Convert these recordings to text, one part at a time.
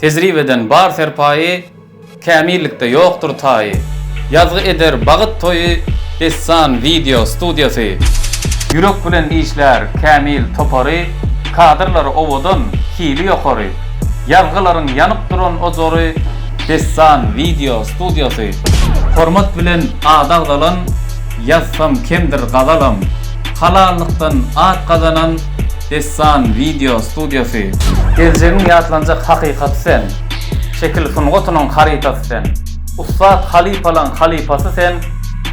Tejribeden bar serpaýy, Kämillikde ýokdur taýy. Ýazgy eder bagyt toýy Dessan wideo studiýasy. Ýürek bilen işlär kämil topary, Kadrlary owadan, hili ýokary. Ýazgylaryň ýanyp duran ojary Dessan wideo studiýasy. Hormat bilen ady agzalan, Ýazsam kemdir gazalam. Halallykdan at gazanan Dessan wideo studiýasy. Geljegiň ýatlanjak hakykaty sen. Şekil sungatynyň harytasy sen. Ussat halypalaň halypasy sen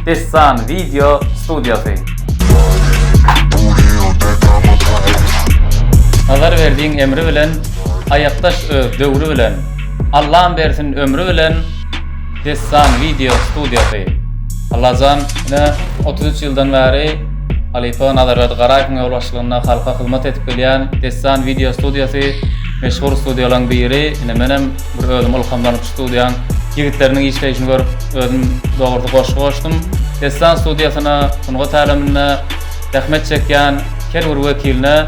Dessan wideo studiýasy. Nazarberdiň emri bilen Aýakdaş öz döwri bilen Allam bersin ömri bilen Dessan wideo studiýasy. Allajan ine 33 ýyldan bäri halypa Nazarberdi Garaýewiň ýolbaşçylygynda halka hyzmat edip gelýän Dessan wideo studiýasy meşhur studiýalaryň biri. Ine menem bir özüm ylhamlanyp şu studiýaň ýigitleriniň işleýşini görüp özüm dogrusy goşgy goşdum. Dessan studiýasyna sungat äleminde zähmet çekýän her bir wekiline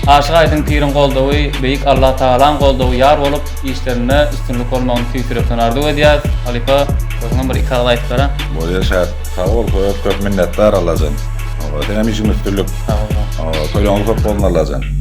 Aşyk Aýdyň piriň goldawy, Beýik Allatagalaň goldawy ýar bolup, işlerinde üstünlik bolmagyny tüýs ýürekden arzuw edýäs. Halypa, özüňem bir iki agyz aýdyp ber-ä. Bolýa Şat, sag bol, köp köp minnetdar Allajan. Seňem işiňde üstünlik. Sag bol. Toýlaryňyz köp bolsun Allajan.